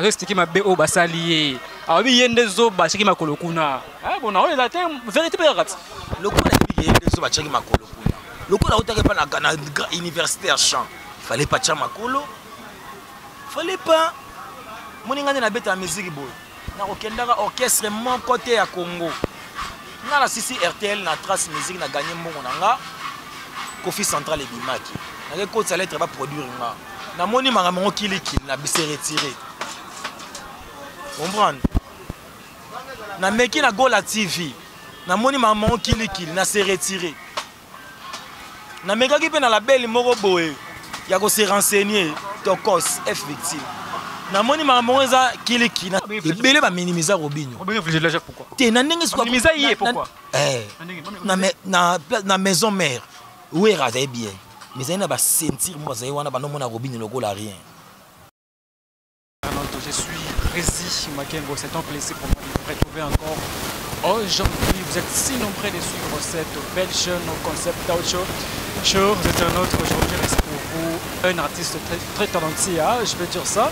Azo expliquer mabe oyo basali ye. Alobi ye nde zoba atiaki makolo kuna. Ah bon, naolela te, vérité mpe kaka ti. Lokola yebi ke ye nde zoba atiaki makolo kuna. Lokola autaki epa na, na université ya champ. Fallait pas tia makolo. Fallait pas. Moninga nde nabeta musique boye. Nakokendaka orchestre moko te ya Congo. Nga na sisi RTL na Trace Musique na gagner mbongo na nga. Kofi Central ebimaki. Nake kotisa lettre ba produire nga. Namoni makambo yango kilikili na se retirer. Comprendre? Nameki na Gola TV. Namoni makambo yango kilikili na se retirer. Namekaki mpe na label moko boye ya ko se renseigner Tokos F victime. Namoni makambo yango eza kiliki na ebele ba minimiser Robinho. Te na ndenge eh, na, na maison mère Wera azali bien mais ezali na ba ceinture moko bazali wana bandomona Robinho lokola rien. Je suis Rézi Makengo, c'est un plaisir pour moi de vous retrouver encore aujourd'hui. Vous êtes si nombreux de suivre cette belle chaîne au concept Show. Show, vous êtes un autre aujourd'hui, reste pour vous un artiste très, très talentueux, hein, je vais dire ça.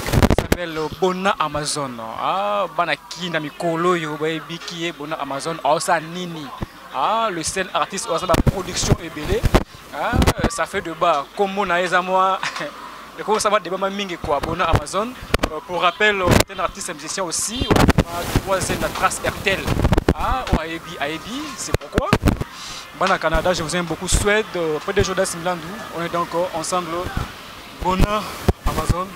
Il s'appelle Bona Amazon. Ah, bana kinda mikolo yo bayebi qui est Bona Amazon. Ah, ça nini. Ah, le seul artiste oyo la production ebele. Ah, ça fait de bas. Comme on a moi ekosala débat mingi quoi Bona Amazon. Pour rappel, c'est un artiste musicien aussi, troisième la trace RTL. Ah, ayebi ayebi, c'est pourquoi. Bana Canada, je vous aime beaucoup. Suède, près de Jodas Milandou, on est donc ensemble. Bona Amazon.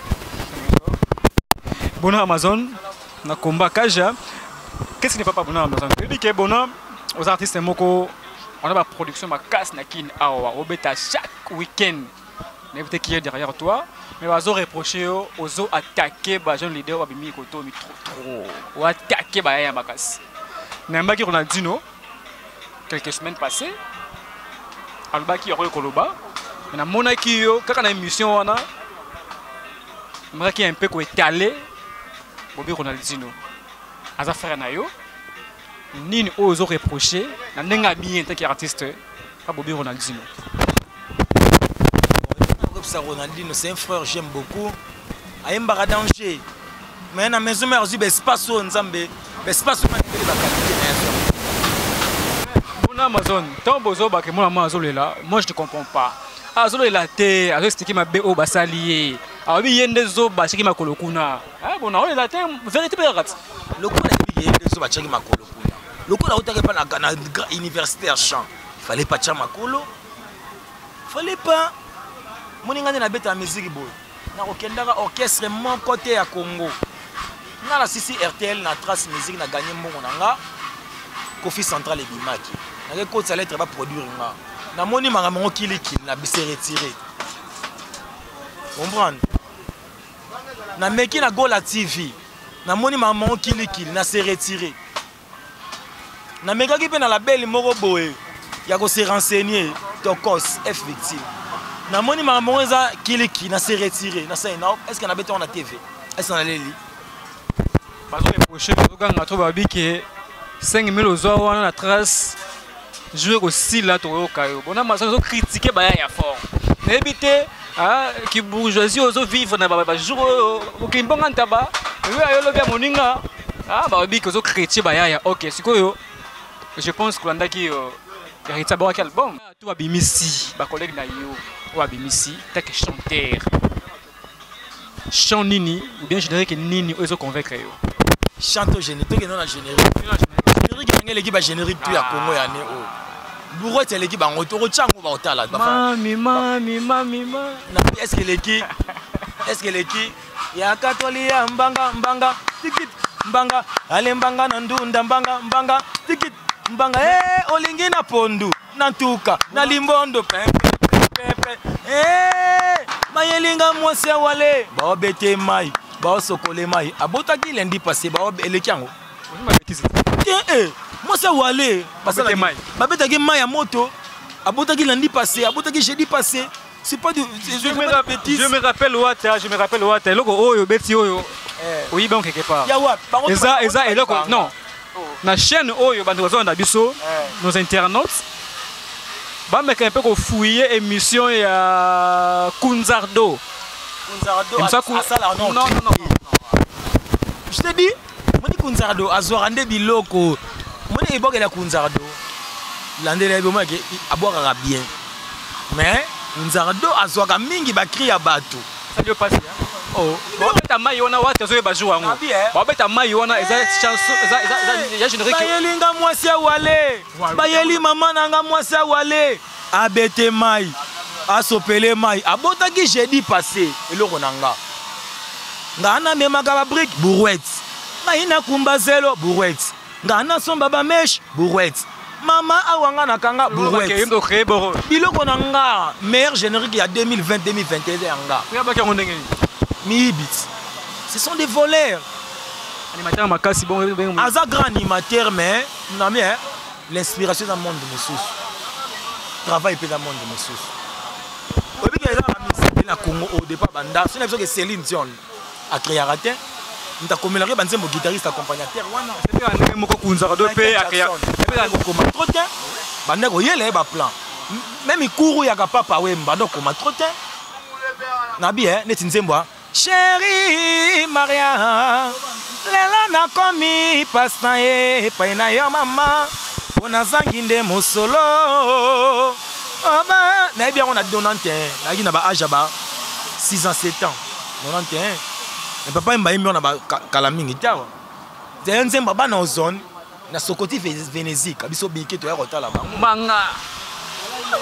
Bona Amazon, na combat Kaja. Qu'est-ce qui n'est pas pas Bona Amazon? Depuis que Bona, aux artistes moko, on a la production makasi na kin awa, obeta chaque week-end. Nayebi te qui est derrière toi, mais bazo reprocher yo, ozo attaquer ba jeune leader babimi koto mi trop trop. O attaquer ba ya makasi. Nayambaki Ronaldinho quelques semaines passées, alobaki yango koloba, mais namonaki yo kaka na émission wana, namonaki un peu koétaler Bobi Ronaldinho. Aza frère na yo. Nini oyo ozo reprocher na ndenge abiye en tant qu'artiste pa Bobi Ronaldinho? Nakopesa Ronaldinho, c'est un frère j'aime beaucoup. Ayembaka danger. Mais na maison mère azwi ba espace oyo Nzambe, ba espace oyo ebele ba qualité na ye. Bona Amazon, tant bozo ba ke mona mwana azolela, moi je ne comprends pas. Azolela te, azo expliquer mabe oyo basali ye. Alobi ye nde zoba atiaki makolo kuna. Ah bon, naolela te, vérité mpe kaka ti. Lokola yebi ke ye nde zoba atiaki makolo kuna. Lokola autaki epa na, na université ya champ. Fallait pas tia makolo. Fallait pas. Moninga nde nabeta musique boye. Nakokendaka orchestre moko te ya Congo. Nga na sisi RTL na Trace Musique na gagner mbongo na nga. Kofi Central ebimaki. Nake kotisa lettre ba produire nga. Namoni makambo yango kilikili na se retirer. Comprendre? Nameki na Gola TV. Namoni makambo yango kilikili na se retirer. Namekaki mpe na label moko boye ya ko se renseigner Tokos F victime. Namoni makambo yango eza kiliki na se retirer. Na sali na est-ce que nabeti yango na TV? Est-ce que naleli? Bazo reprocher bazoganga to babi ke 5000 ozwa wana na trace jour ekosila tokoyoka yo. Bona Amazon ozo critiquer baya ya fort. Nayebi te ki bourgeoisie ozo vivre na ba jour oyo mokili mbonga ntaba oyo ayo lobi ya moninga babi ke ozo critiquer baya ya ok sikoyo je pense kolandaki Héritier abwakaki album to babimisi ba collègue na yo oyo babimisi take chanteur chant nini ou bien générique nini oyo ezo convaincre yo? Chant to générique tokende na générique. Générique yango eleki ba générique tout ya Congo ya ne oyo. Brouette eleki bango tokotya yango baotala. Mami mami mami mami. Est-ce que eleki? Est-ce que eleki? Ya katoli ya mbanga mbanga tikit mbanga ale mbanga na ndunda mbanga mbanga tikit mbanga eh olingi na pondu na ntuka na limbondo pe pe pe eh mayelinga mwasi ya wale baobete mai baosokole mai abotaki lundi passé bao eleki yango te eh mwasi ya wale babetaki mai ya moto abotaki lundi passé abotaki jeudi passé. C'est pas du, c'est Je pas de bêtise. me rappelle Wata, je me rappelle Wata. Eloko oyo beti oyo. Oyiba quelque part. Ya wapi? Bango Eza bango eza eloko bango. non. Na chaîne oyo bando bazolanda biso, nos internautes bameka un peu kofouiller émission ya Kunzardo. Kunzardo Émission asala non. Non, non, non. Je te dis, moni Kunzardo azwaka nde biloko. Moni ebwakela Kunzardo, landela ye bomonake abwakaka bien, mais Kunzardo azwaka mingi bacri ya bato. Sali yo pasi. Oh. Babeta mai wana wati azoyeba jour yango. Abi, eh. Babeta mai wana, eza chanson, eza ya générique. Bayeli nga mwasi awale, bayeli mama na nga mwasi awale, abete mai, asopele mai, abotaki jeudi passé. Eloko na nga, nga namemaka babrique brouette, ngai nakumba zelo brouette, nga nasomba bamèches brouette, mama awa nga nakanga brouette. Créé boro. Biloko na nga, meilleur générique ya 2020 2021 eza ya nga. Oyabaki yango ndenge nini? Miyibi, ce sont des voleurs. Animateur makasi bon. Aza grand animateur, mais nami, hein, l'inspiration eza monde mosusu, travail mpe eza monde mosusu. Oyebi eza na bamisele na Congo au départ, banda so na biso ke Céline Dion acréaka te, moto akomelaka banzembo, guitariste accompagnateur wana. Ndenge moko Kunzaka do mpe. Akoma trop te, banda koyela ye baplan, même ikuru yaka Papa Wemba banda okoma trop te. Nabi neti nzembo Chéri Maria, lelo nakomi pasta ye epai na yo mama, mpo nazangi nde mosolo oba. Nayebi yango na 91, nayaki na baage ya ba 6 ans, 7 ans, 91. Mais papa Yemba ayembi wana kala mingi te. Awa zaya nzembo bana ozone na Sokoti Venezika, biso bike toya kotala bango. Mbanga.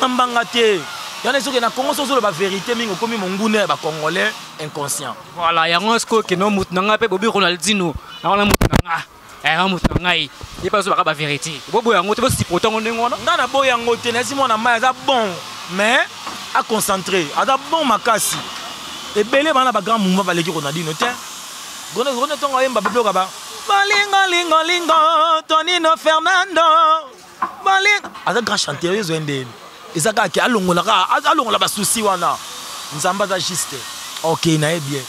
Mbanga te yana. Soki na Congo so ozoloba vérité mingi, okomi monguna ya bacongolais inconscient. Voilà, yango sikoyo keno mutu na ngai mpe Bobi Ronaldino na wana, mutu na nga, yango mutu na ngai ye mpe azobaka bavérité. Boboya yango te, bosupporte yango ndenge wana. Nga na boya yango te. Nayesi mwana mai aza bon, mais aconcentré, aza bon makasi. Ebele bana bagrand mouvement baleki Ronaldino te. Ronaldino ntongo ayemba biloko ba balingolingolingo Tonino Fernando balingo, aza grand chanteur. Ezo ndeni eza kaka ke alongola kaka, alongola basusi wana. Nzambe aza juste, ok na ye bien.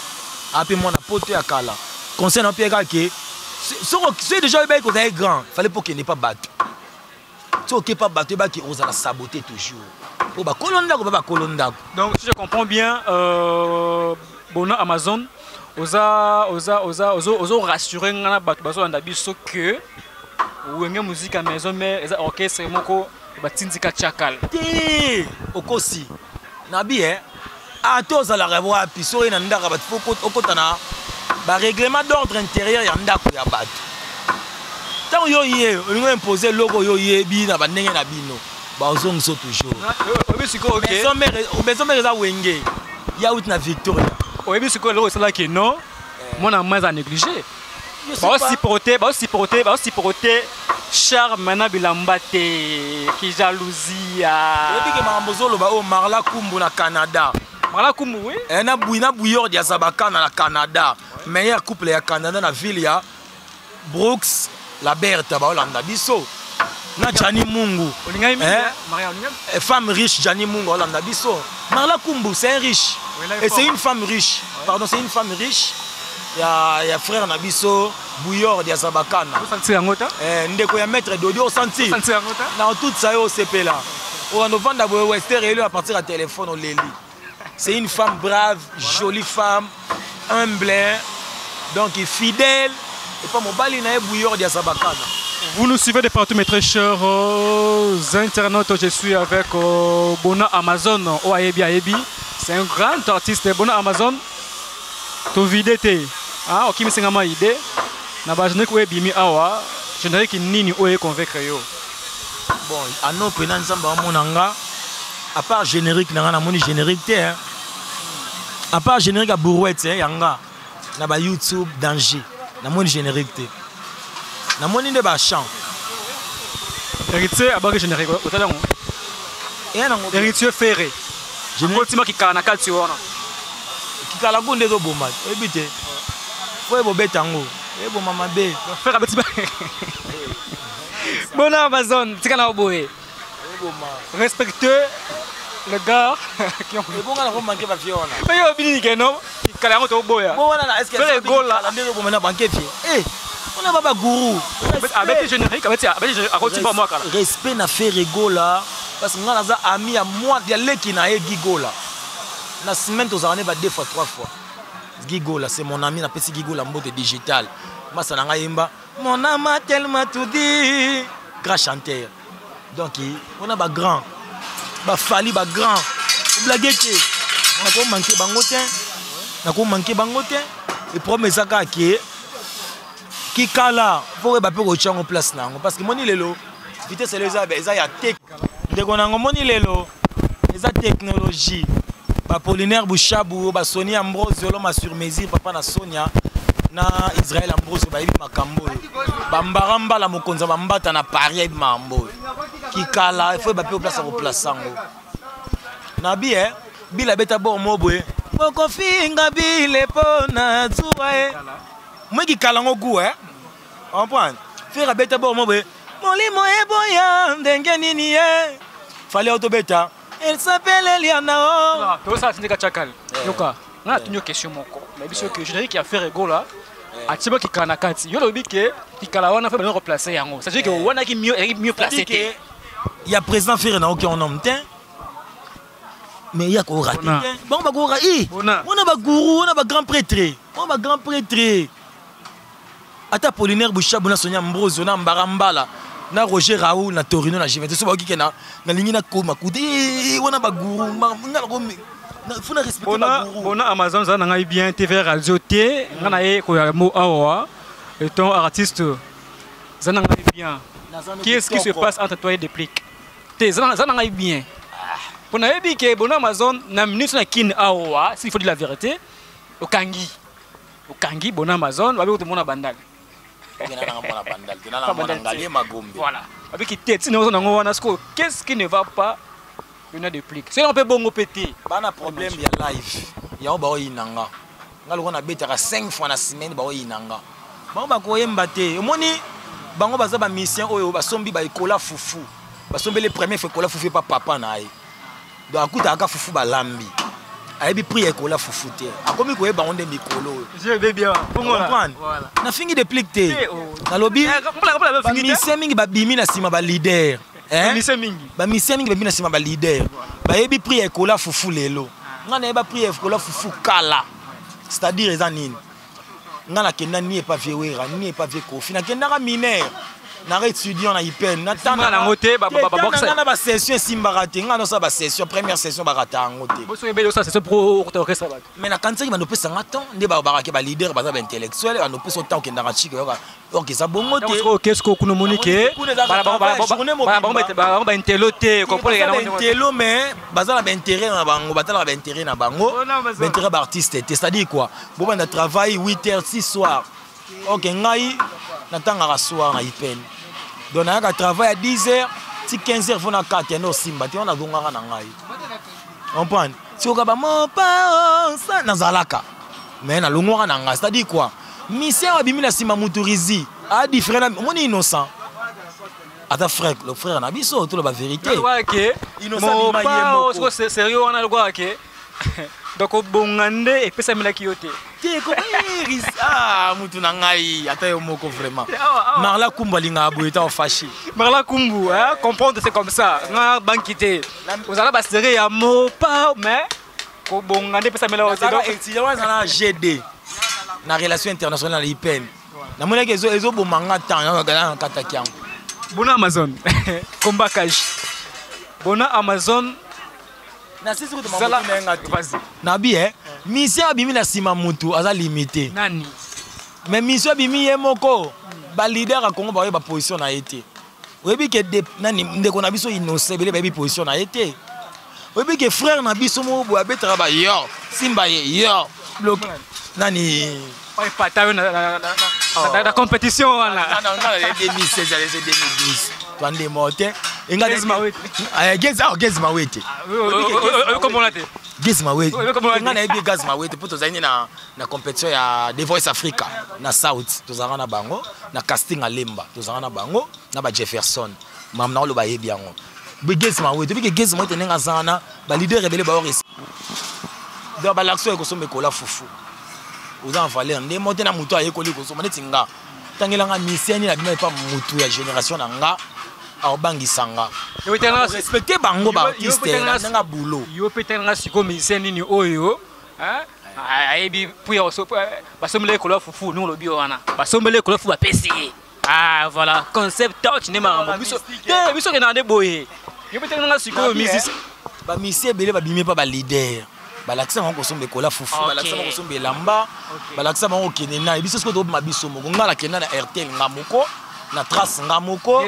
Ape mwana poto ya kala, conseil na mpe kaka ke soki déjà oyebaki kozala grand, fallait po okende pa bato. Soki oke pa bato, oyebaki ozala saboté toujours, po bakolo ndako bakolo ndako. Donc si je comprends bien, Bona Amazon, oza ozo rassurer nga na bato bazolanda biso que Wenge Musique ya Maison Mère eza orchestre moko batindika tiakala. Te, okosi nabi ata ozalaka wapi, soki na ndako ya bato, fo okota na barèglement d'ordre intérieur ya ndako ya bato. Ntango yo ye olingi impose eloko oyo oyebi na bandenge na bino, bazongisa toujours. Oyebi sikoyo, ok. Maison Mère eza Wenge ya uti na Victoria. Oyebi sikoyo eloko esalaki no mwana ma eza négligé, baosupporte charme na bilamba te, kijalousie. Oyebi ke makambo ozoloba oyo, Marla Kumbu na Canada. Marla Kumbu, oui. Na bui na Bouillord ya Zabakana na Canada, meilleur couple ya Canada, na ville ya Brooks la Berthe, baolanda biso na Jani Mungu. Olingai mingi. Maria. Femme riche, Jani Mungu aolanda biso. Marla Kumbu, c'est un riche et c'est une femme riche, pardon, c'est une femme riche ya frère na biso Bouillord ya Zabakana. Osanti yango ta. Ndeko ya maître Dodi, osanti. Osanti yango ta. Na otutisa yo, osepela oyo ovanda boye, wester eyeli à partir ya téléphone, oleli. C'est une femme brave, jolie femme, humble, donc fidèle et pas mobali na ye Bouillord ya Zabakana. Vous nous suivez de partout, mes très chers internautes. Je suis avec Bona Amazon, Oayebi Ayebi. C'est un grand artiste, Bona Amazon. To vide te. Ah, ok, mais c'est une idée. Na ba générique oyo ebimi awa, générique nini oyo convaincre yo? Bon, ano mpena Nzambe amona nga, à part générique na nga, namoni générique te, hein. À part générique ya brouette, hein, ya nga na ba YouTube danger, namoni générique te, namoni nde bachant. Héritier abaki générique, otala yango. Eya nango. Héritier Ferré akotima kikala na kati wana. Kikala ku nde ezoboma, oyebi te, po ebobeta yango, eboma mabe. Ferré abeti. Bona Amazon, tika na boye. Eboma. Respecteux le gars qui ont Ebonga na komanke bafie wana. Mais yo bini ke no kikala yango toboya. Bo wana est-ce que Ferré Gola. nde ezoboma na banke fie, wana ba bagourou. Abeti générique, abeti akotimba mwa kala. Respect na Ferré Gola, parce que nga naza ami ya mwa ya leki na ye Gigola. Na semaine tozalaka ne ba deux fois, trois fois. Gigola, c'est mon ami, napesi Gigola mbote digital. Masa na ngai yemba mon âme a tellement tout dit. Grand chanteur. Donc on a ba grand. Ba fali ba grand. Blague te. Nako manquer bango te. Nako manquer bango te. Et problème eza kaka ke kikala faut oyeba mpe kotya yango place na yango parce que moni lelo vitesse lelo eza ya te ndeko na yango moni lelo eza technologie bapolinaire bushabu basoni ambrosio loma sur mesure papa na sonia na israel ambrosio bayebi makambo oyo bambara mbala mokonzi ya bambata na paris ayebi makambo oyo kikala ifo yeba mpe oplace ya koplace yango na bi e bila beta bor mo boye bokofinga bile mpo na zuwa e moi kikala ngo gu e comprendre fere abeta bor mo boye molimo eboya ndenge nini ye fale otobeta elle s'appelle Eliana oh. Tosala tindika chakal yoka nga natuni yo question moko na biso ke générique ya Ferre Gola atie kikala na kati yo lobi ke kikala wana fe bana replacer yango c'est à dire que wana ki mieux mieux placé te ya président Ferre na oki en homme te mais ya ko rater te bango bako rater eh wana ba gourou wana ba grand prêtre wana ba grand prêtre ata Apollinaire Bushabu na Sonia Ambrosio na Mbara Mbala na Roger Raoul na Torino na Juventus so bayoki ke na nalingi nakoma kuta wana baguru nga nakomi faut na respecter baguru bona Amazon za na ngai bien TV radio te nga na ye koya mo awa étant artiste za na ngai bien. Qu'est-ce qui se passe entre toi et Deplick? Te za na ngai bien mpo nayebi ke bona Amazon na minute na kin awa, s'il faut dire la vérité, okangi okangi bona Amazon babi kotomona bandal. Voilà, babiki te ntina oza nango wana. Sikoyo qu'est-ce qui ne va pas yona Deplick? Soki mpe bongo mpe te. Bana problème ya live yango baoyina nga. Nga lokola nabetaka 5 fois na semaine, baoyina nga. Bango bakoyemba te. Omoni bango baza bamisien oyo basombi baekola fufu, basombeli premier fois ekola fufu epa papa na ye. Donc akutaka kaka fufu balambi, ayebi prix ya ekola fufu te. Akomi koyeba yango nde mikolo oyo. Nafingi Deplick te, nalobi bamisien mingi babimi na nsima baleader, bamisien mingi babimi na nsima baleader, bayebi prix ya ekola fufu lelo. Ngai nayeba prix ya ekola fufu kala. C'est-à-dire eza nini? Nga nakenda ni epa vieux Wera ni epa vieux Kofi, nakendaka mineur naka étudiant na IPN. Nango te. Na basession esimbaka te. Nga nosala basession, première session bakata yango te. Mais nakanisaki bandopesanga temps nde bakake baleader baza baintellectuel, bandopesa temps okendaka chike yoka or eza bongo te. Qu'est-ce que kuna omoni ke bango baintelo te? Intelo, mais baza na baintérêt na bango, batalaka baintérêt na bango, baintérêt baartiste te. C'est-à-dire quoi? Bobanda travail 8 heures 6 soir. Ok, ngai natangaka soir na IPN, donc nayaka travail à 10 heures ti 15 heures, fo na kati yande osimba te wana nazongaka na ngai. Comprendre sikoka bamopa nazalaka, mais nalongwaka na ngai. C'est-à-dire quoi? Mission abimi na nsima mutu rizi adifférent na omoni Innocent, ata frère, le frère na biso, toloba vérité. Sérieux wana lokwaka ke donc obonga nde epesamelaki yo te. Te, mutu na ngai, ata yo moko vraiment. Marla Kumbu alingaka boye ta ofashi. Marla Kumbu, hein, comprendre c'est comme ça. Nga banki te ozala basérie ya mopa, mais kobonga nde epesamela yo te. Étudiant wana na GD na relation internationale na IPN, namonaki ezoboma nga temps nakataki yango. Bona Amazon combat cage, bona Amazon. Nasisi nabi e mission abimi na nsima mutu aza limité. Nani? Mais mission abimi ye moko, baleader ya Congo baoyeba position na ye te. Oyebi ke nani, ndeko na biso Innocent, ebele bayebi position na ye te. Oyebi ke frère na biso moko boye abetaka ba yo simba ye yo bloke nani? Pata yo na compétition wana. 2016, 2012, twandemo te. Gaz Mawete. Gaz Mawete, nga nayebi Gaz Mawete mpo tozali na compétition ya The Voice Africa na South, tozalaka na bango na casting alemba, tozalaka na bango na ba Jefferson mam na oloba ayebi yango. Gaz Mawete, obike Gaz Mawete ndenge aza wana, baleader ebele baor donc balakisi oyo ekosomba ekola fufu oza en valeur nde mo te na moto ayekoli kosomba neti nga. Tangelanga misien nini abima epa motu ya génération na nga aobangisa nga? Respecte bango baartiste na ndenge boulot. Yo mpe, tanganga sikoyo musicien nini oyo? Ayebi puis basombeli ekolo ya fufu, ndenge olobi wana, basombeli ekolo ya fufu, bapesi ye. Ah voilà, Concept Touch nde makambo. Biso te, biso okendaka nde boye. Yo mpe nanga sikoyo musicien. Bamisi ebele babimi mpa baleader, balakisa bango kosomba ekola fufu, balakisa bango kosomba elamba, balakisa bango kokende na ye. Biso sikoyo tobima biso moko. Nga nakenda na Airtel nga moko, na Trace nga moko,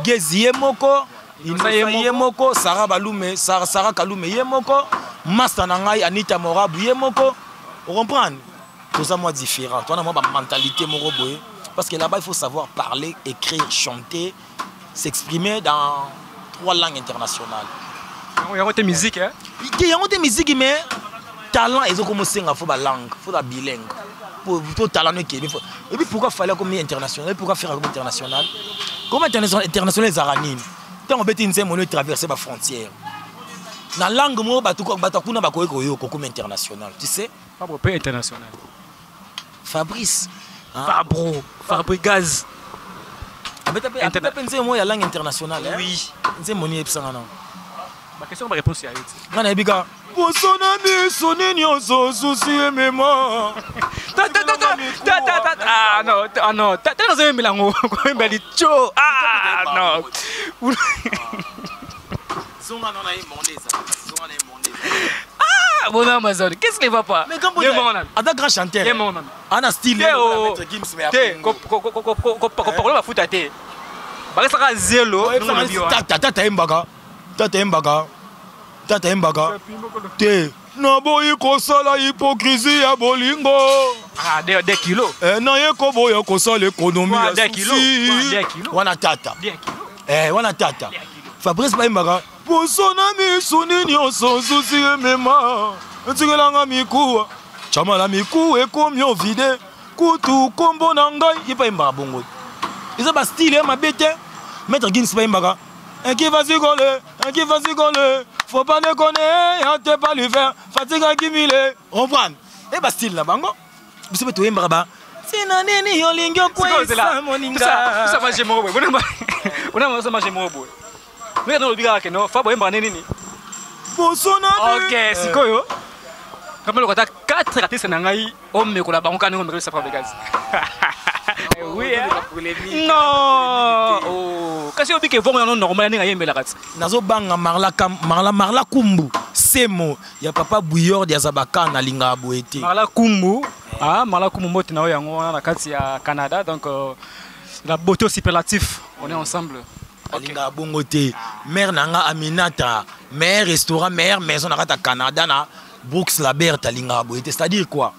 Gezi ye moko, ye moko, Sara Balume, Sara Kalume ye moko, master na ngai Anita Morabu ye moko. Ocomprendre, toza mwa différent, toza na mwa bamentalité moko boye, parce que là-bas il faut savoir parler, écrire, chanter, s'exprimer dans trois langues internationales. Yango te musique, hein? Te, yango te musique, mais talent ezokoma osenga fo balangue, fo ba bilingue po talent no ekende. Et puis pourquoi fallait komi international? Pourquoi faire comme international? Comme international ezalaka nini? Ntango obeti nzembo no, etraverse bafrontière na langue moko, bato kuna bakoki koyoka, okoma international, tu sais. Fabro pe international. Fabrice. Fabro, Fabrigaz. Abeta mpe nzembo ya langue internationale. Oui. Nzembo nini? Yebisanga nano. Baquestion, baréponse ya yo ti. Nga nayebi kaka poso na miso nini nyonso susi emema. Ah non, ah non, tata, nazoyembela yango, koyembela litio, ah non. Ah bon, Amazon, qu'est-ce qui va pas? Mais quand ata grand chanteur ana style. Te, kopakola bafuta te, bakesaka zelo. Tata, tata yembaka, tata yembaka, tata yembaka te. Naboyi kosala hypocrisie ya bolingo. Ah, 2 kilos. Eh, naye koboya kosala économie ya souci wana tata. Eh, wana tata Fabrice bayembaka poso na misuni nyonso susi emema, etikelanga mikuwa, chama na mikuwa ekomi ovide, kutu kombo na ngai ye mpe ayembaka bongo. Eza bastyle ya mabe te. Maître Gims bayembaka qui va s'y coller, qui va s'y coller, faut pas déconner, te pas lui faire fatigue accumulée. Comprendre e bastyle na bango, biso mpe toyembaka ba ntina nini olingi okweyisa moninga. Ona moko boye, ndenge olobi kaka keno fa boyembaka nde nini. Poso na Ok, sikoyo kama lokota 4 artiste na ngai, omekola bango kaka ndenge omekola Fabregas. Oui, non, oh, kasi obike vongo yango normal ndenge ayembelaka ti. Nazobanga Marla, Marla, Marla Kumbu semo ya papa Bouillord ya Zabaka, nalingaka boye te. Marla Kumbu, ah, Marla Kumbu, mbote na oyo yango wana na kati ya Canada. Donc la beauté au superlatif, on est ensemble. Alingaka bongo te. Mare na nga Aminata, meilleur restaurant, meilleure maison na kati ya Canada na Brooks Labert, alingaka boye te. C'est-à-dire quoi,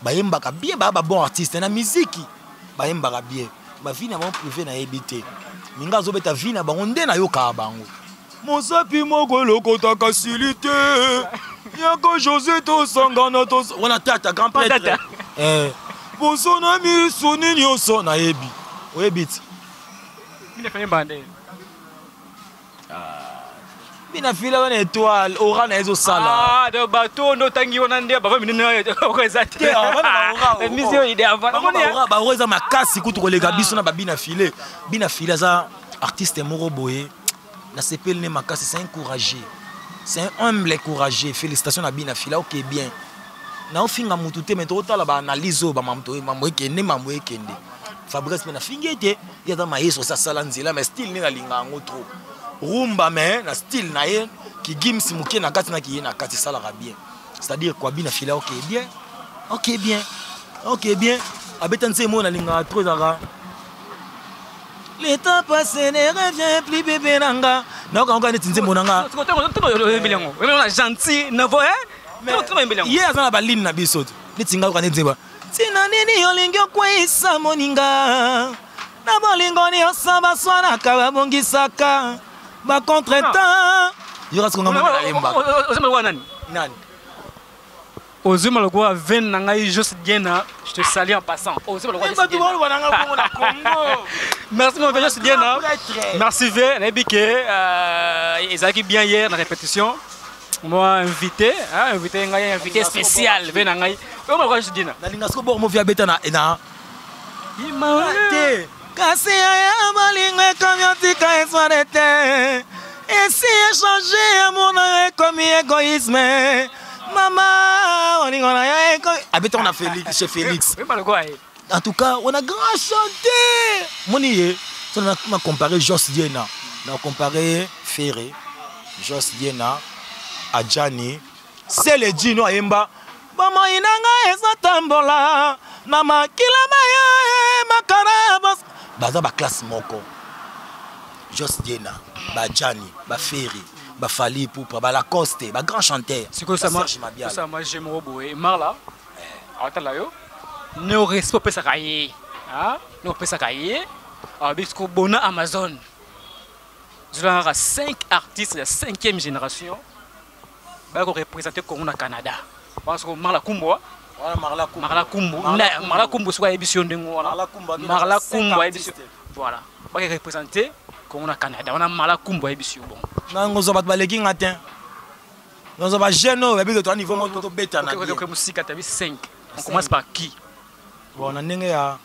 bayembaka bien, baya babon artiste na miziki, bayembaka bien. Bavie na bango privé nayebi te, minga azobeta vie na bango nde nayokaka bango. Mosapi moko elokotaka sili te, yaka José, tosangana wana tata grand prêtre. Eh, poso na misuni nyonso nayebi, oyebi ti. Bina. Bina fila wana étoile ora na ezosala. Ah, donc bato ndo otangi wana nde bava minene oko eza te. Mission idée avant. Baora eza makasi kutu koleka biso na babina file. Bina file aza artiste moko boye, nasepeli ne makasi. C'est un courageux, c'est un humble courageux. Félicitations na bina file. Ok, bien, naofinga mutu te, mais tokotala baanalyse oyo, bamambo ekende, mambo ekende. Fabrice mpe nafingi ete ye aza mayeso, osi asala nzela, mais style nde nalinga yango trop rumba, mais na style na ye kigimsi moke na kati na kiye na kati esalaka bien. C'est-à-dire quoi, bina fila, ok, bien, ok, bien, ok, bien. Abeta nzembo oyo nalingaka trop, ezalaka "Le temps passé ne revient plus", bébé nanga nayoka neti nzembo nanga. Gentil na voix. Ye aza na baline na biso te, neti nga yoka neti nzembo ntina nini olingi okweyisa moninga na bolingo nyonso, baswanaka, babongisaka bacontretemps, yoka siko nga mona nayembaka. Ozoma nani? Nani? Ozoma lokola veine na ngai Jos Diena, je te salue en passant. Ozoma lokola bato baloba nanga bongo na Congo. Merci mon Jos Diena, merci ve. Nayebi ke ezalaki bien hier na répétition. Moi invité, hein, invité ngai, invité spécial ve na ngai oyo lokola Jos Diena. Nalinga siko bor movi abeta na te, kasi aya bolingo ekomi otika espoir te, esi echange, amour na yo ekomi égoïsme. Mama olingo na yo abetaka na Félix, chez Félix. En tout cas, on a grand chanté. Moni ye so na comparé Jos Diena, na comparé Ferré, Jos Diena, Adjani, Sele Dino ayemba bomoi na ngai ezotambola na makila mayo makara. Baza baclasse moko. Jos Diena, Bajani, Baferre, Bafally Ipupa, Balacoste, bagrand chanteur. Sikoyo sama jeu boye, Marla atala yo ne respect opesaka ye, ne opesaka ye abi siko bona Amazon zolangaka 5 artistes ya 5e génération baya koreprésente Congo na Canada. Parce que Marla Kumbwa, Marla Kumbu, Marla Kumbu, soki ayebisi yo ndenge wana, Marla Kumbu ayebisi, voilà, baki représente Congo na Canada wana, Marla Kumbu ayebisi yo bon. Nango ozwa bato baleki nga te, nazwa bajeune oyo babiki toa niveau moko, tobetana. Mosika tabi 5, on commence par qui? Bon, na ndenge ya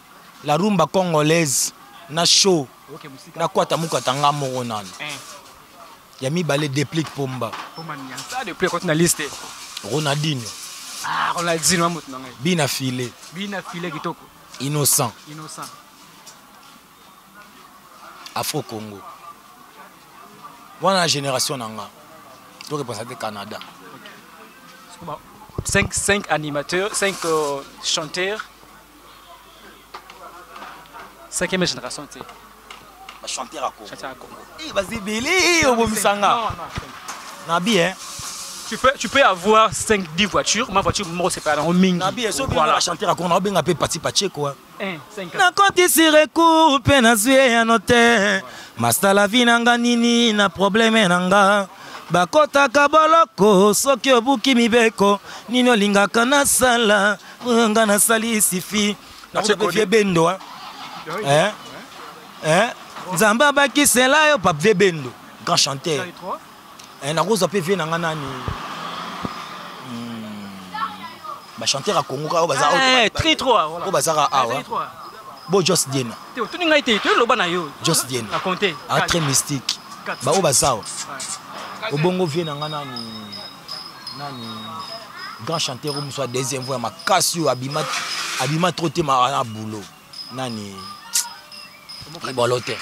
la rumba congolaise na show nakwata mukata nga moko nano. Ya mibale, Déplique Pomba. Na liste. Ronaldinho. Ah, Ronaldinho, moto na ngai. Bina File. Bina File, kitoko. Innocent. Innocent. Afro Congo wana, na génération na nga to représente Canada. 5, 5 animateurs, 5 chanteurs 5e génération te. Bachanteur ya Congo. Chanteur ya Congo. Baza ebele, obomisanga na bi. Tu peux avoir 5, 10 voitures, ma voiture, moi, c'est pas dans mingi. Na bi so voilà. Bachanteur ya Congo naobenga mpe Pati Pacheko. 1, 5. Nakotisi recours mpe nazwi eyano te. Masala vi na nga nini na problème na nga, bakotaka boloko soki obuki mibeko. Nini olingaka nasala oyo nga nasali sifi vie bendo, eh? Eh? Nzambe abakisela yo pape vie bendo, grand chanteur. Eh, nakozwa mpe vie na nga nani, bachanteur ya Congo kaka oyo bazaka awa bo Jos Diena. Otuni ngai te, toyeloba na yo. Jos Diena ah, très mystique. Baoyo baza awa, obongo vie na nga nani, nani, grand chanteur oyo mosu ya deuxième voix ya makasi oyo abima, abima trop te na boulot, nani, libolo te,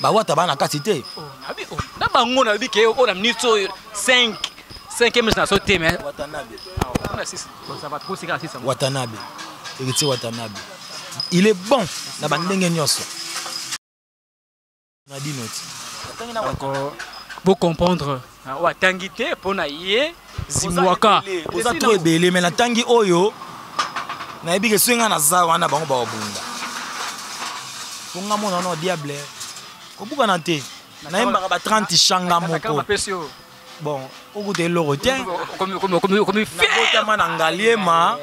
bawata baa na kati te. Na bango nayebi ke oyo na minute oyo 5 5e génération te, mais Watanabe. Watanabe, Héritier Watanabe, il est bon na bandenge nyonso na dino ti. Donc bo comprendre, oyo atangi te mpo na ye zimwaka. Oza trop ebele, mais natangi oyo nayebi ke soki ngai naza wana, bango bakobunda mpo nga mona wana diable kobukana te. Nayembaka ba 30 changa moko. Bon, okuta eloko te. Nabotama na Ngaliema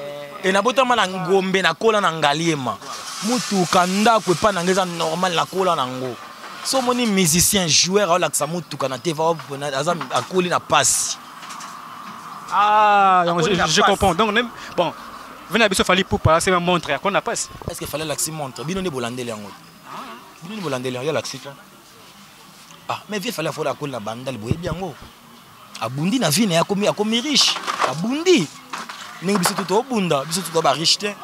e, nabotama na Ngombe, nakola na Ngaliema. Mutuka, ndako epa na nga eza normal, nakola nango. So omoni musicien joueur aolakisa mutuka na te, aza akoli na pasi. Ah, donc je comprends. Donc bon, venez biso Fally Ipupa, c'est ma montre ya kona passe. Est ce que Fally alakisi montre? Bino nde bolandeli yango, bino nde bolandeli yango. Alakisi te. Ah, mais vie Fally afola, akoli na Bandali, boyebi yango, abundi na vie na ye, akomi riche, abundi ndenge biso tu tobunda. Biso tu to bariche te,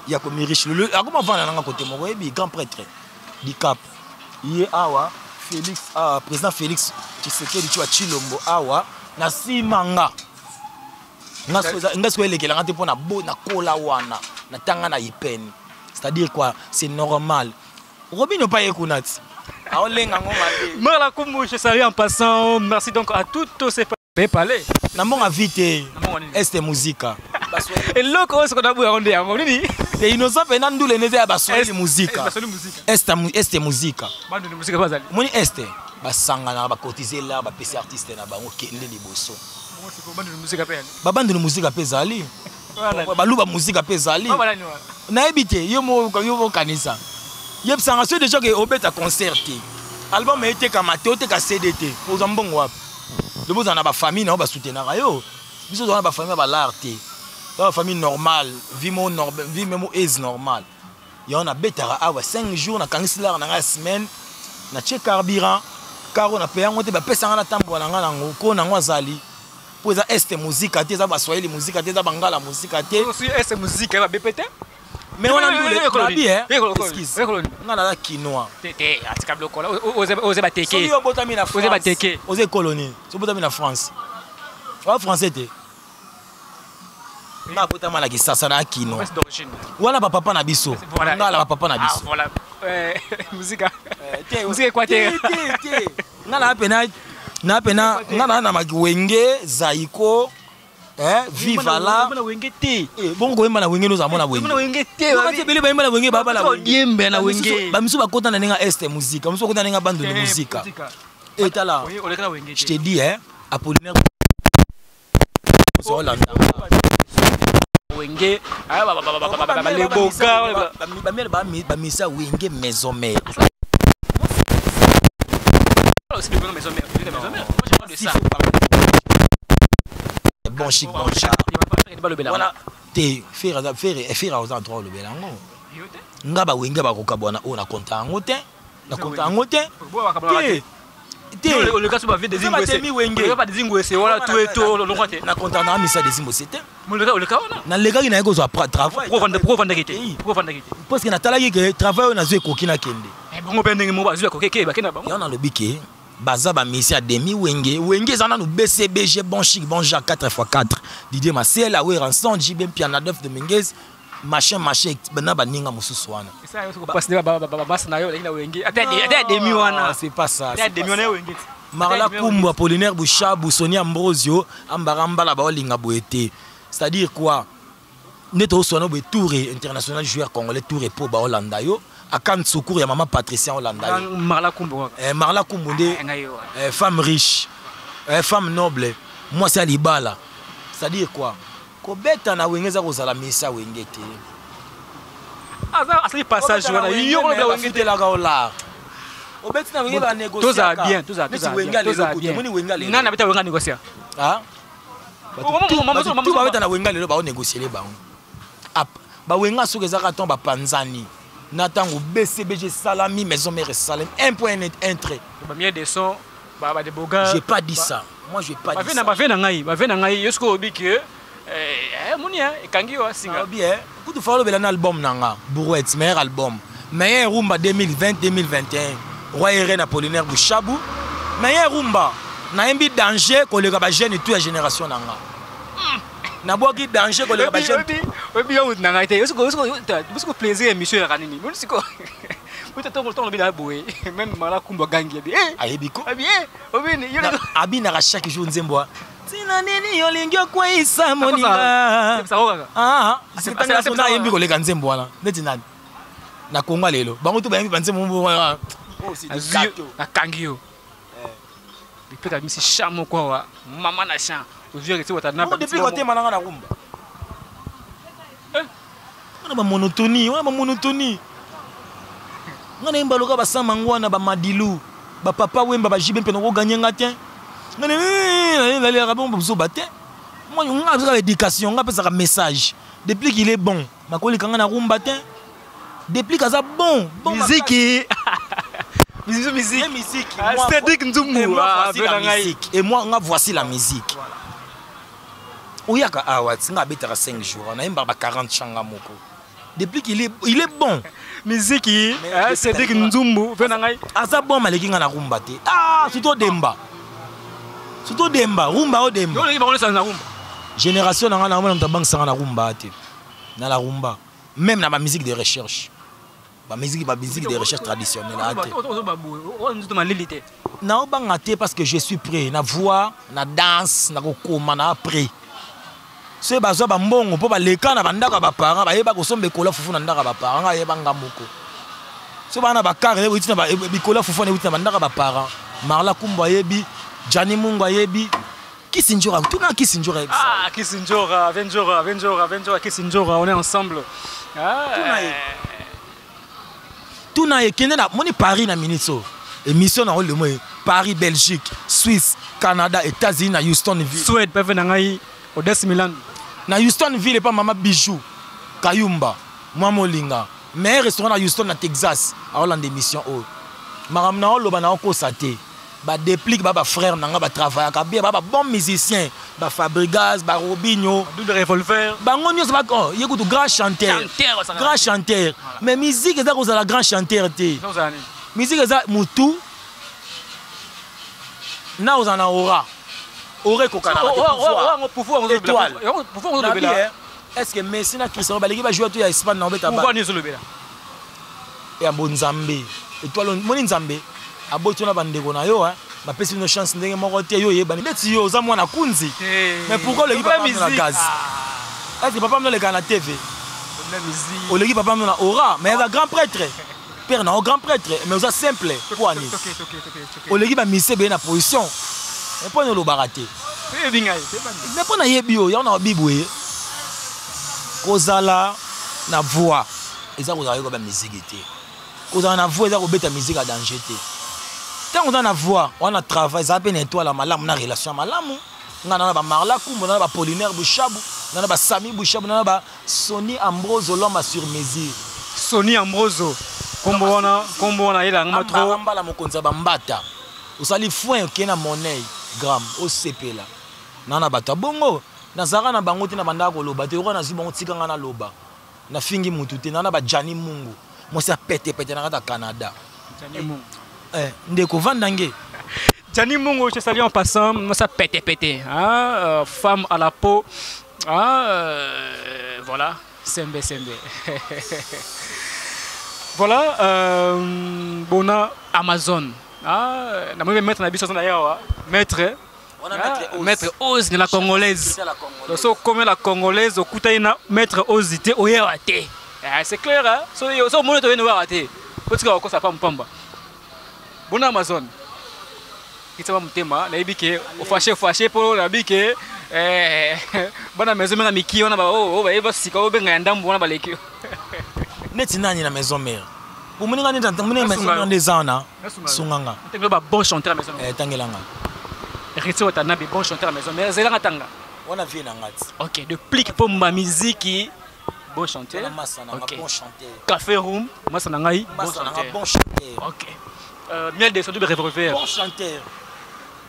ye akomi riche lelo, akoma vanda nanga kote moko. Oyebi grand prêtre Dicap ye awa, Félix awa, président Félix Tshisekedi Tshua Tshilombo awa na nsima nga. Nga sikoyo elekelanga te mpo na bo nakola wana, natanga na ipene, c'est-à-dire quoi, c'est normal. Robino pa ye kuna ti aolenga ngo mabe. Marla Kumbu, je salue en passant. Merci donc à toutes ces parler. Na mbongo vi te, este muzika. Eloko oyo soki nabuya yango nde yango nini? Te, Innocent mpe ndule nde eza ya Baswahili muzika, este muzika. Bandundu muzika bazali. Omoni este basanganaka, bakotize la, bapesi artiste na bango, kende liboso. Babandundu muzika mpe ezali, Baluba muzika mpe ezali. Nayebi te, yo mokanisa, yebisanga so déjà ke obeta concert te, album etekama te, oteka CD te, ozwa mbongo wapi? Lobi ozala na bafamille na yo basoutenaka yo. Biso ozala na bafamille ya balare te, za bafamille normale, vie mo vie memo aise normale. Yango nabetaka awa 5 jours, nakangisi lare na ngai ya semaine, natie carburant. Karo na paye yango te, bapesa nga natambola na nga nango, ko nango azali. Po eza Est Muzika te, eza Baswahili Muzika te, eza Bangala Muzika te. Osi Est Muzika ba BP te? Mais wana ndule, nabi eh, excuse. Nga naza Kinois. Te te, atika biloko wana, oze bateke. Soki obotami na France. Oze bateke. Oze colonie. Soki obotami na France. Oza français te. Nga abotama na Kisasa na Kino. Wana ba papa na biso. Nga la ba papa na biso. Ah, voilà. Muzika. Te, muzika Equateur. Te, te. Nga na pena na pena nga na na wenge Zaiko. Eh, viva la. Na wenge te. Eh, bongo koyemba na wenge noza mona wenge. Na wenge te. Ba ebele bayemba na wenge ba la wenge. Yemba na wenge. Ba misu bakota na ndenge Est Muzika, misu bakota na ndenge Bandundu Muzika. Et tala. Je te dis hein, Apollinaire ozolanda wenge baleboka bamiele bamisa wenge maison mère. Bon chic, bon chat wana te. Ferre, Ferre aza droit olobela yango. Nga bawenge bakokabwana oyo, na konta yango te, na konta yango te te. Na konta na misa dezingwese te. Nalekaki naye kozwa travail parce que natalaki ke travail oyo nazwi ekoki, nakende. Bongo mpe ndenge moko bazwi bakoki bakende na bango. Yango nalobi ke baza bamisi ya demi wenge. Wenge eza nanu BCBG, bon chic bon genre, 4 x 4, Didier Masela, Werrason, JB Mpiana, Adolphe Dominguez, machin machin, na baninga mosusu wana. Demi wana. C'est pas ça. Marla Kumbu, Apollinaire Bushabu, Soni Ambrosio ambara mbala baolinga boye te. C'est-à-dire quoi? Nde tozoswana boye, tour international, joueur congolais, tour epo baolanda yo akan secours ya mama Patricien olanda yo. Marla Kumbu. Marla Kumbu nde femme riche, femme noble, mwasi ya libala. C'est-à-dire quoi? Kobeta na wenge eza kozala misa wenge te. Asali passage wana yo. Bafutelaka olar obeti na wenge. Tozala bien, tozala bien. Moni wenga lelo. Nani abeta wenga négocia? Tu babeta na wenga lelo, baonégociele bango bawenga. Soki ezaka ntango bapanzani na ntango BCBG esalami, maison mère esalami, un point un trait. Bamiel de son, badeboga. J'ai pas dit ça, moi j'ai pas dit ça. Bave na ngai, bave na ngai, yo soki oyebi ke moni ekangi yo asinga. Bien kutu fa olobela na album na nga Brouette, meilleur album, meilleur rumba 2020 2021, Roi Eren Apollinaire Bushabu, meilleur rumba. Nayembi danger koleka bajeune tout ya génération na nga. Nabwaki danger koleka bajeune. Oyebi yo mutu na ngai te, osiko plaisir émission yaka nini moni siko ntongo lobi na boye, même Mala Kumba gangi abi. Ayebi ko. Abi. Abinaka chaque jour nzembo ntina nini olingi okweyisa moninga. Ayembi koleka nzembo wana neti nani na Kongo lelo? Bango to bayembi banzembo. Nakangi yo depuis kabimisi champ moko awa, mama na champ ozwi esi. Depuis kotema nanga na rumba wana bamonotonie, wana bamonotonie. Nga nayemba loka basama wana, bamadilu, bapapa Wemba, baJB mpe nakoganye nga te. Nga nalelaka bongo bozoba te. Nga apesaka éducation, nga apesaka message. Depuis qu'il est bon, bakolika nga na rumba te. Depuis kaza bon bon. Miziki, musique, musique, musique. Cédric Nzumbu. Et moi, voici la musique. Et moi nga, voici la musique. Oyaka awa nga abetaka 5 jours, nayembaka ba 40 changa moko. Depuis qu'il est, il est bon. Miziki, Cédric Nzumbu ve na ngai. Aza bon, maleki nga na rumba te. Ah, surtout demba, surtout demba, rumba o demba. Na rumba. Génération na nga, na mona moto abangisanga na rumba te. Na la rumba, même na bamusique de recherche, bamusique de recherche traditionnelle ate. Nzoto malili te. Naobanga te parce que je suis prêt na voix, na danse, na kokoma na prêt. Soki bazwa bambongo mpo baleka na bandako ya baparent, bayeba kosomba ekola fufu na ndako ya baparent. Nga ayeba nga moko. So bana bakare euti na bikola fufu wana, euti na bandako ya baparent. Marla Kumbo ayebi, Jani Mungu ayebi, Kisi Njora, tuna Kisi Njora. Ah, Kisi Njora, Venjora, Venjora, Venjora, Kisi Njora, on est ensemble. Ah. Tuna ye, tuna ye. Kende na moni Paris na minute oyo, émission na olemo ye Paris, Belgique, Suisse, Canada, États-Unis, na Houston ville. Suède peve na ngai Odesse Milan. Na Houston ville epa mama Bijou Kayumba, mwa molinga, meilleur restaurant na Houston na Texas. Aolanda émission oyo, makambo na oloba na okosa te. Badeplique ba bafrère na nga batravaillaka bien, ba babon musicien, bafabrigas, barobinho. Double revolver. Bango nyonso oh, ye kutu grand chanteur. Chanteur. Grand chanteur. Mais musique eza kozala grand chanteur te. Musique eza mutu na ozala na aura, aura ekokana. Étoile, est ce que Messi na Cristiano baleki bajoueur to ya Espagne na obeta ya bonzambe? Étoile, moni Nzambe aboti na bandeko na yo, bapesi bino chance ndenge moko te. Yo oyebani neti yo oza mwana kunzi, mais pourquoi oleki papa na gaz? Est ce que papa mino olekaka na TV? Oleki papa mino na aura, mais aza grand prêtre, père na yo grand prêtre, mais oza simple. Po ani oleki bamise ebele na position? Mais mpo ani olobaka te? Mais mpo nayebi yo, yango na babi boye: kozala na voix eza kozala yoka bamiziki te. Kozala na voix eza kobeta musique ya danger te. Ntango oza na voix wana, travail ezala mpe na étoile ya malamu, na relation ya malamu. Nga na bamarla Kumbo, na bapolinaire Bushabu, na basami Bushabu, na basoni Ambrose Olomba sur mesure. Soni Ambroso, kombo wana, kombo wana ayelanga trop. Mbala mokonzi ya bambata, osali foin, okei na monnaie gram, osepela na bato ya bongo. Nazalaka na bango te, na bandaka koloba te. Yoka, nazwi bango, tika nga naloba, nafingi mutu te. Na bajani Mungu, mwasi ya petepete na kati ya Canada. Eh, ndeko vanda nge. Gianni Mungo, je te salue en passant. Moi, ça pète, pète. Hein? Femme à la peau. Hein? Voilà. Sembe, sembe. Voilà. Bona Amazon. Ah, na moi maître na biso d'ailleurs. Maître. Ah, maître Oz de la congolaise. Donc, so comme la congolaise, okutani na maître Oz te, oyewa te. Ah, c'est clair, hein? So so mono to yeno te. Otika okosa pamba pamba. Bona Amazon. Kitama motema, nayebi ke ofashe fashe mpo nayebi ke bana maison mère miki wana oyo bayeba sika obenga ya ndambo wana baleki. Neti nani na maison mère? Omoninga neti maison mère nde eza wana, sunganga. Ba bon chanteur ya maison. Tangelanga. Héritier Watanabe, bon chanteur ya maison mère, ezelanga tanga. Wana vie na nga ti. Ok, de plique pomba miziki, bon chanteur. Masa na nga, bon chanteur. Café Room, masa na ngai, bon chanteur, bon chanteur. Ok, miel descendu de revolver. Bon chanteur.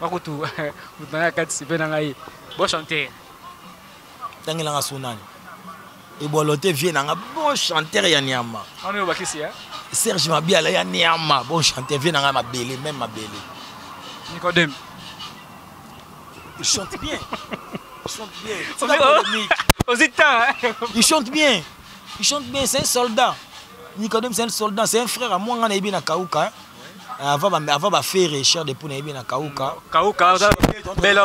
Makutu mutu na ngai akati mpe na ngai, bon chanteur. Tangelanga so nani ebwalo te, vie na nga, bon chanteur ya nyama. Wana oyo bakisi. Serge Mabiala ya nyama, bon chanteur, vie na nga, mabele même mabele. Nicodème. Il chante bien, il chante bien. Aux temps. Il chante bien, il chante bien, c'est un soldat. Nicodème, c'est un soldat, c'est un frère à moi. Nga nayebi na Kauka avant bafere cher depuis, nayebi na Kauka. Kauka bela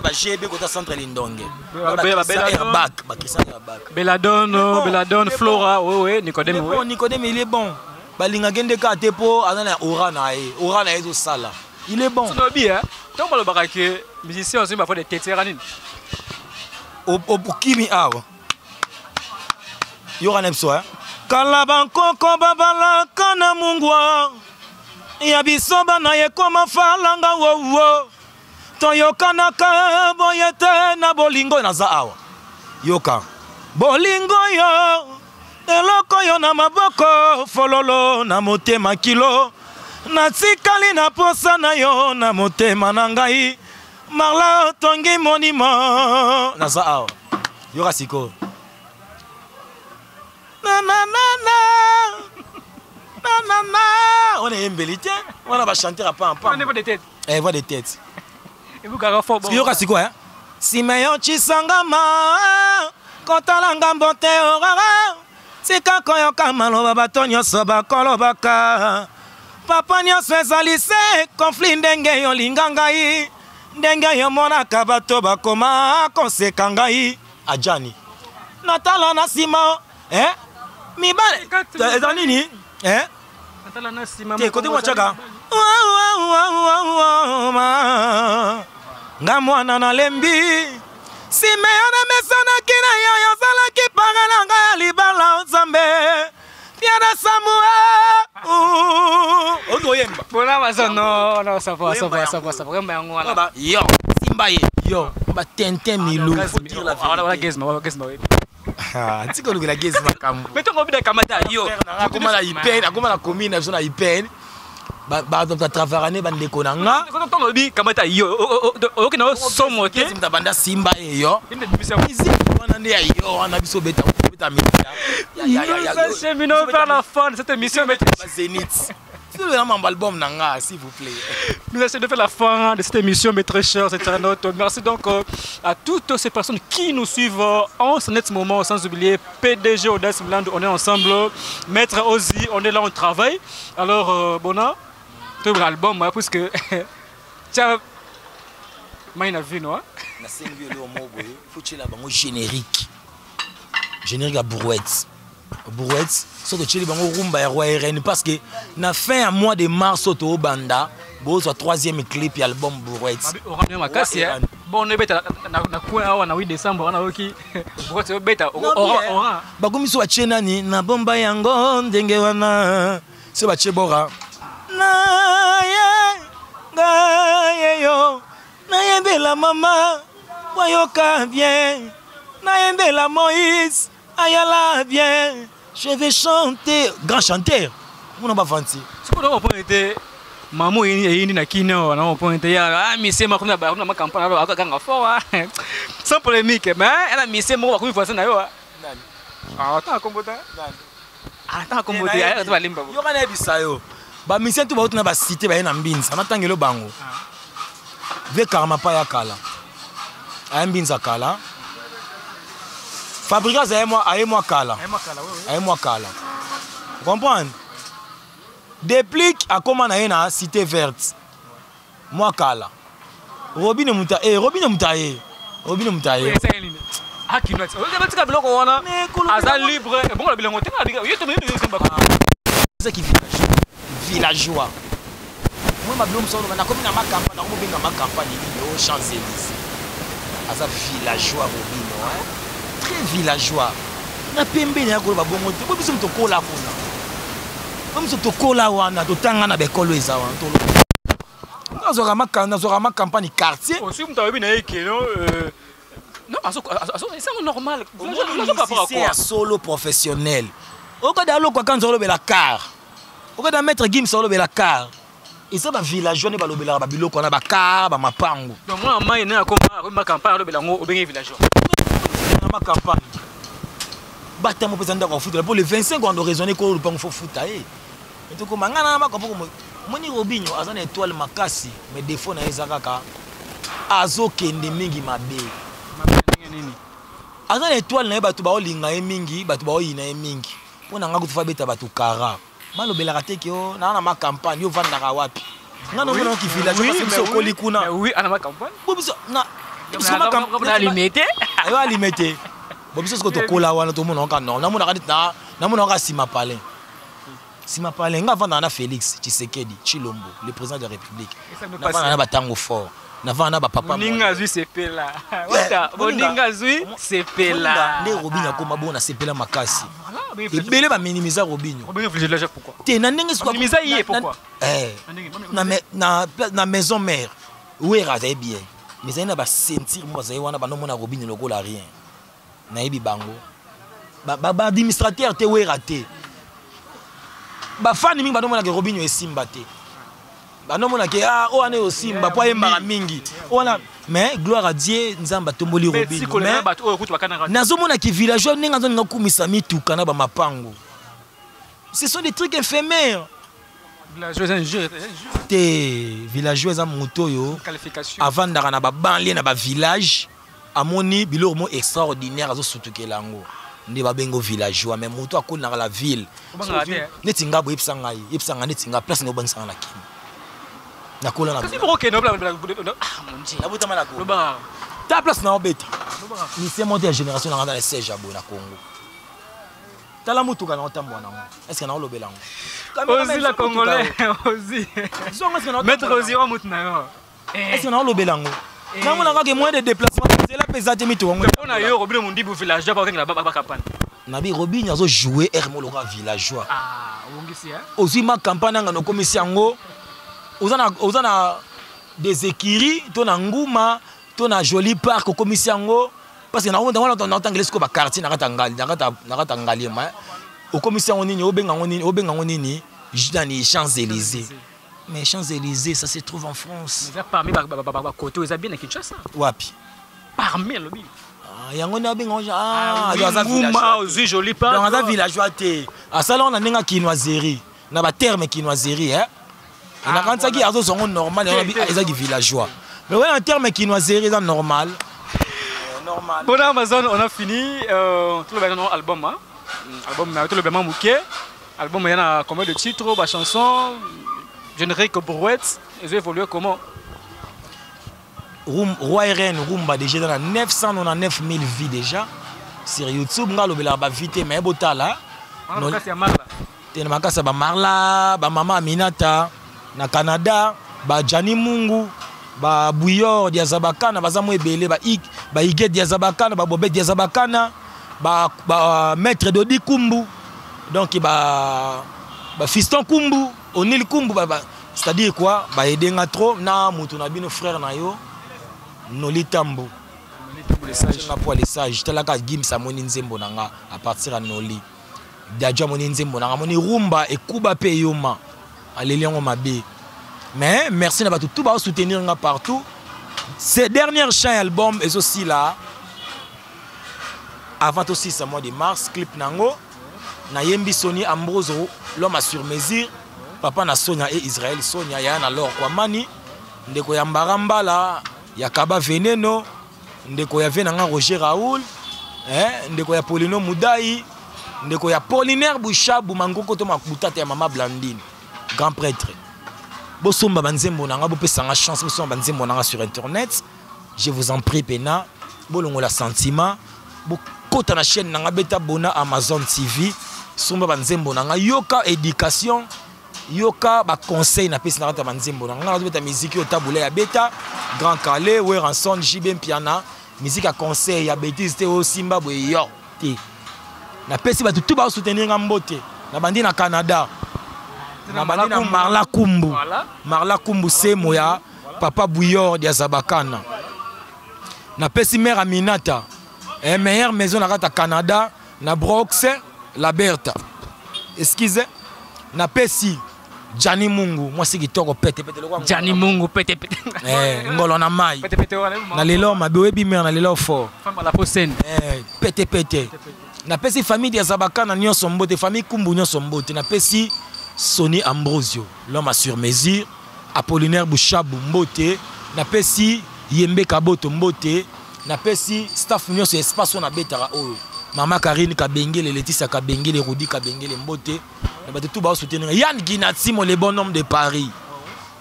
ba GB kota centre Lindonge, airbag, bakisa airbag. Belladone, Belladone Flora, oui oui, Nicodème. Oui, Nicodème, il est bon. Balingaki nde kaka te mpo aza na aura na ye, aura na ye ezosala, il est bon. Sonobi, hein, ntango balobaka ke musicien ozwi bafo de tete, era nini? Okimi awa, yoka na biso. Kala bankoko babalaka na mungwa ya biso, bana ekoma falanga wowo, toyokanaka boye te na bolingo. Naza awa, yoka bolingo yo, eloko yo na maboko, fololo na motema, kilo natikali na posa na yo na motema na ngai. Marla otongi monimo, naza awa, yoka sikoyo. Nananana nanana, wana eyembeli te, wana bachanteur apampam, voix de tête. Yoka sikoyo. Simeon Chisangama, kotala ngambo te, orara tika koyoka maloba bato nyonso bakolobaka. Papa, nyonso ezali se conflit. Ndenge yolinga ngai, ndenge yomonaka bato bakoma koseka ngai, ajani natala na nsima, eh? Mibale eza nini, eh? Te kote mwatiaka nga mwana nalembi. Simeon amesanaki na yo, ozalaki pare na ngai ya libala. Nzambe Piana Samuel, oki oyemba. Bona bazo, non non, ça va, ça va, ça va, ça va, vraiment yango wana. Yo simba ye, yo batintin Milu, faut dire la vérité. Tika olukela gezi makambo. Mais ntongo obida kamata yo. Akoma na ipene, akoma na commune na biso na ipene. Batravara ne bandeko na nga. Tolobi kamata yo oyoki na yo somo te. Moto abanda simba ye yo musique wana nde ya yo wana, biso obeta obeta. Nous acheminons vers la fin de cette émission. Zénith mambo album na nga, s'il vous plaît. Nous essayons de faire la fin de cette émission, mes très chers internautes. Merci donc à toutes ces personnes qui nous suivent en ce net moment, sans oublier PDG Audace Mland, on est ensemble. Maître Ozzy, on est là, on travaille. Alors, Bona, tu l'album, hein, puisque tiens, main a vu, non? Nasengi eloko moko boye, faut tiela bango générique, générique ya Brouette. Brouette, so totieli bango rumba ya Roi Rn, parce que na fin ya mois de mars oyo toobanda, bozwa troisième clip ya album Brouette. Orange makasi, hein? Bon, obeta na coin awa na 8 décembre wana, oyoki Brouette obeta oran. Bakomi so batie nani na bomba yango ndenge wana, so batie bora naye ngaye yo nayembela mama wayoka bien, nayembela Moïse ayala bien, je vais chanter, grand chanteur mona bavanti. Sikoyo comprendre te, mamo eyindi na kini awa na comprendre te ya mise moko na ba na macampagne alo akakanga fort, sans polémique, mais ela mise moko bakomi voisin na yo. Ah, ata kombo ta, ata kombo te, ata balimba. Yoka, nayebisa yo, bamisien tu bauti na basite baye na Mbinza, natangelo bango ve karma pa ya kala aye Mbinza kala, Fabrigas aye mwa kala, aye mwa kala, comprendre. Déplique akóma na ye na Cité Verte mwa kala. Robine muta e Robine muta ye, Robine muta ye. Batika biloko wana, aza libre bongo bilongo te. Ezaki villageois moi mabilo mosu oloba nakomi na macampagne, nakomobenga macampagne nini o Champs Élysées. Aza villageois Robino, très villageois na pembeni ya koloba bongo te. Bo biso tokola kuna, bo biso tokola wana, totanga na baekolo eza wana, nazwaka macampagne quartier. Osi moto ayebi na ye keno non, c'est normal. Musicien ya solo professionnel, okada alokwa kanza olobela car, okada Maître Gims olobela car, eza bavillageois nde balobelaka babiloko wana, bacar, bamapangu. Donc mwana mai ne akoma campagne alobela yango, obenge villageois? Na macampagne batango mpenza ndako afutela mpo le 25 wando raisonne kolo lupango fo futa ye. Tokoma ngai na makambo moni. Robinho aza na étoile makasi, mais défaut na ye eza kaka azokende mingi mabe. Aza na étoile na ye, bato baolinga ye mingi, bato baoyina ye mingi. Mpo na ngai kutu abeta bato kara balobelaka te ke o naa na macampagne. Yo ovandaka wapi? Ngai namonaki village parce biso okoli kuna. Bo biso ayo alime te. Bo biso siko tokola wana, tomonaka nord, namonaka neti namonaka nsima palin, nsima palin. Nga avandaka na Félix Tshisekedi Tshilombo, le président de la République. Navanda na batango fort, navanda na bapapa. Moninga azwi sepela, moninga azwi sepela. Nde Robinho akoma bongo, nasepela makasi. Ebele baminimiza Robinho te na ndenge na maison mère. Wera azali bien, mais ezali na baceinture mo bazali wana, bandomona Robinho lokola rien. Nayebi bango baadministrateur te, Wera te, bafani mingi bandomonaka Robinho esimba te, bandomonaka ah, oyo wana osimba mpo ayembaka mingi wana. Mais gloire à Dieu, Nzambe atomboli Robinho. Nazomonaki villageois ndenge azolinga kumisa mituka na bamapango, ce sont des trucs éphémères. Te, villageois eza moto oyo avandaka na babanlieue, na bavillage, amoni biloko mo extraordinaire, azosutukela yango, nde babengo villageois. Mais moto akolinaka la ville neti nga boye, yebisa ngai, yebisa ngai neti nga place nga obangisanga na Kini, nakola nabotama na ta place na obeta mise monte ya génération na nga na siège ya boye na Congo. Tala motuka na otambola nango, est ce que naolobela yango? Ozi la Congolais, Ozi, Maître Ozi wa mutu na yo. Est ce que naolobela yango? Namona kaka moyen de déplacement, nzela mpe eza te, mituka yango. Mpona yo, Robino Mundibu villageois, bakengela bacampagne? Nabi Robinho azojoue air mo lokola villageois. Ozwi ma campagne anga nokomisi yango, oza na des écuries to na Nguma to na Joli Park, okomisi yango parce que naotangela sikoyo baquartier na kati ya Ngaliema, okomisi yango nini, obenga yango nini, obenga yango nini, nani, Champs Élysées. Mais Champs-Élysées, ça se trouve en France. Eza parmi bakote oyo eza bien na Kinshasa. Wapi? Parmi, alobi. Ah, yango nde abenga ah, ah, ozwi joli. Pa donc aza villageois te, asala ngo na ndenge ya kinoiserie, na baterme kinoiserie, eh? Ah, nakanisaki azozwa ngo normal, ezaki villageois, mais wana terme kinoiserie eza normal. Normal. Bon, Amazon, on a fini. Tout le album, hein? Album, tout le vraiment moke. Album, il y en a combien de titres, ba chansons, générique, brouette, ils ont évolué comment? Room, Roi RN Rumba déjà dans 999 000 vues déjà sur YouTube. Nga lobela ba vues te, mais botala te na makasi ya bamarla, bamama Aminata na Canada, bajani Mungu, babuyor Diazabakana, baza mo ebele, baige Diazabakana, babobe Diazabakana, ba, ba maître Dodi Kumbu, donc ba bafiston Kumbu, Onil Kumbu, ba, c'est-à-dire quoi, baede nga trop na mutu na bino, frère na yo Noli Tambu nga po le sage. Talaka Gims amoni nzembo na nga à partir ya Noli Dadju, amoni nzembo na nga, amoni rumba ekuba mpe eyoma, aleli yango mabe. Mais merci na bato tout baosoutenir nga partout. Ces dernières chants, album ezosila avant tosisa mois de mars. Clip nango nayembi Soni Ambrose, l'homme à sur mesure, papa na Sonia et Israël Sonia, yaya na Lor Kwamani, ndeko ya Mbarambala, ya Kaba Veneno, ndeko ya ve na nga Roger Raoul, eh, ndeko ya Polino Mudai, ndeko ya Polinaire Bushabu Mangoko to Makutata ya mama Blandine, grand prêtre. Bosomba banzembo na nga, bopesanga chance, bosomba banzembo na nga sur internet, je vous en prie. Pena bolongola sentiment, bokota na chaîne na nga, beta Bona Amazon TV, somba banzembo na nga, yoka éducation, yoka baconseil napesi na kati ya banzembo na nga. Nazobeta miziki oyo tabula ya beta Grand Kallé, Werrason, JB Mpiana, musique ya conseil, ya bétise te, oyo simba boye yo te. Napesi bato tu baosoutenir nga mbote. Nabandi na Canada, nabandi na Marla Kumbu, Marla Kumbu semo ya papa Bouillor Diazabakana. Napesi mare Aminata, eh, meilleure maison na kati ya Canada, na Brox Laberta, excuse. Napesi Jani Mungu, mwasi kitoko, pete pete. Jani Mungu, pete pete. Eh, ngolo na mai na lelo mabe, oyebi mare na lelo fort. Eh, pete pete. Napesi famille ya Zabakana nyonso mbote, famille Kumbu nyonso mbote. Napesi Soni Ambrosio, l'homme à sur mesure, Apollinaire Bushabu mbote. Napesi Yembe Kaboto mbote. Napesi staff nyonso ya espace oyo nabetaka oyo, mama Karine Kabengele, Letisia Kabengele, Rudi Kabengele mbote. Na bato tu baosoutenir, Yann Ginatimo, le bon homme de Paris,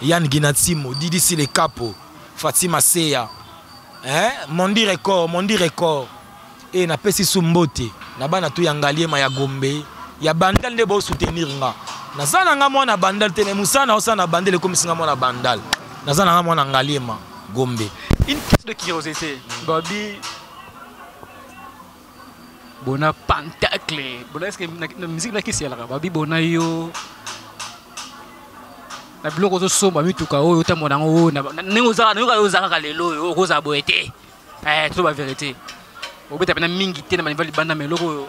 Yann Ginatimo, Didisi le Capo, Fatima Seya, hein? Mondi Record, Mondi Record. E napesi su mbote na bana tu ya Ngaliema, ya Gombe, ya Bandal nde baosoutenir nga. Naza na nga mwana Bandal te, me mosala na osala na Bandal ekomisi nga mwana Bandal. Naza na nga mwana Ngaliema, Gombe. Une question de curiosité, babi Bona pentacle Bona, est ce que na musique nakisi yalaka babi Bona yo na biloko ozosomba, mituka oyo otambola yango oyo, ndenge ozaka, nayoka oyo oza kaka lelo oyo okozala boye te, to bavérité obeta mpena mingi te na baniva libanda, ma eloko oyo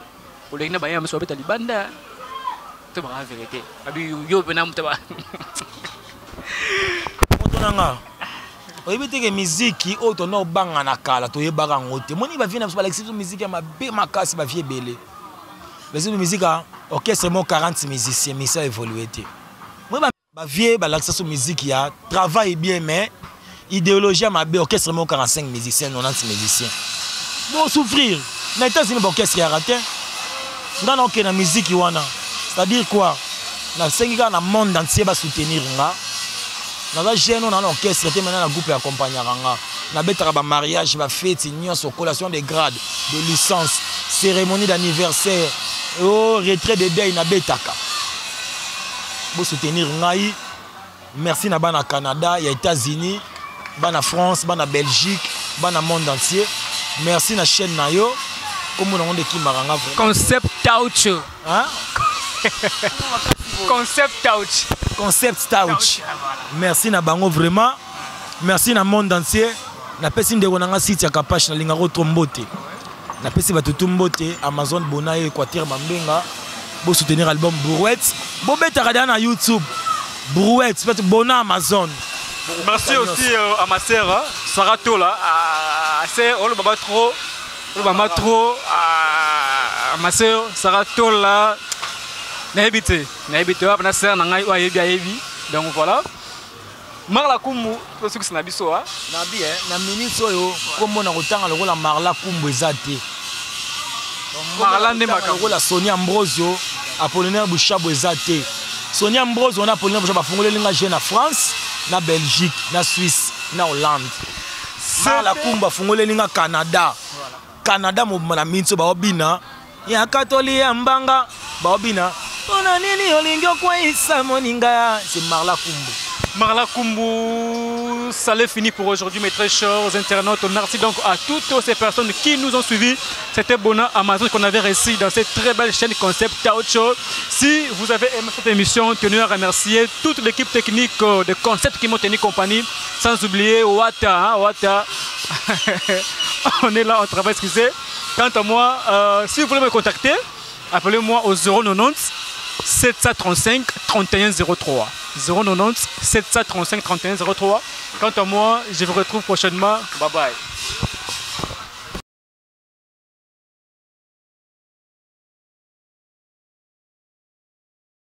oleki na bayeba miso babeta libanda to baka vérité, babi yo mpena moto. Moto na nga, oyebi teke miziki oyo tona obanga na kala, toyebaka yango te. Moni bavie na biso balakisi biso miziki ya mabe makasi, bavie ebele basi biso miziki ya orchestre mo 40 musicien, misa évolue te. Moi bavie balakisa biso miziki ya travail bien, mais idéologie ya mabe, orchestre mo 45 musiciens, 90 musiciens, bosouffrir. Na États-Unis baorchestre yaka te. Nga na okende na miziki wana, c'est-à-dire quoi, nasengi kaka na monde entier basoutenir nga. Naza jeune oyo na na orchestre te, maintenant na groupe accompagnaka nga. Nabetaka bamariage, bafeti nyonso, collation de grade, de licence, cérémonie d'anniversaire, o retrait de deuil, nabetaka. Bosoutenir ngai. Merci na bana Canada, ya États-Unis, bana France, bana Belgique, bana monde entier. Merci na chaîne na yo, kombo nango nde ekimaka nga vraiment. Concept Touch. Hein? Concept Touch. Concept Touch, merci na bango vraiment. Merci na monde entier. Napesi ndeko na nga site ya Kapache, nalingaka otro mbote. Napesi bato tu mbote. Amazon Bona ye Équateur Mambenga, bosoutenir album Brouette, bobetaka deya na YouTube. Brouette, peut Bona Amazon. Merci aussi à ma sœur, hein, Sarah Tola. Ah, c'est oh, le baba trop, le baba trop. Ah, ma sœur Sarah Tola. Nayebi te, nayebi te, na sœur na ngai oyo ayebi ayebi. Donc voilà. Marla Kumbu, tosukisa na biso ah. Na bi eh, na minute oyo kombo na kotanga lokola Marla Kumbu eza te. Marla nde makambo. Lokola Sonia Ambrosio, Apollinaire Bushabo eza te. Sonia Ambrosio na Apollinaire Bushabo bafungoleli nga jeu na France, na Belgique, na Suisse, na Hollande. Marla Kumbu afungoleli nga Canada. Canada mobima na minute oyo baobina ya katolia mbanga baobina mpona nini olingi okweyisa moninga. C'est Marla Kumbu. Marla Kumbu, ça l'est fini pour aujourd'hui, mes très chers internautes. Merci donc à toutes ces personnes qui nous ont suivis. C'était Bona Amazon qu'on avait réussi dans cette très belle chaîne Concept Show. Si vous avez aimé cette émission, tenez à remercier toute l'équipe technique de Concept qui m'ont tenu compagnie. Sans oublier Wata, hein, Wata. On est là, on travaille, excusez. Quant à moi, si vous voulez me contacter, appelez-moi au 090 735 31 03. 090 735 31 03. Quant à moi, je vous retrouve prochainement. Bye bye.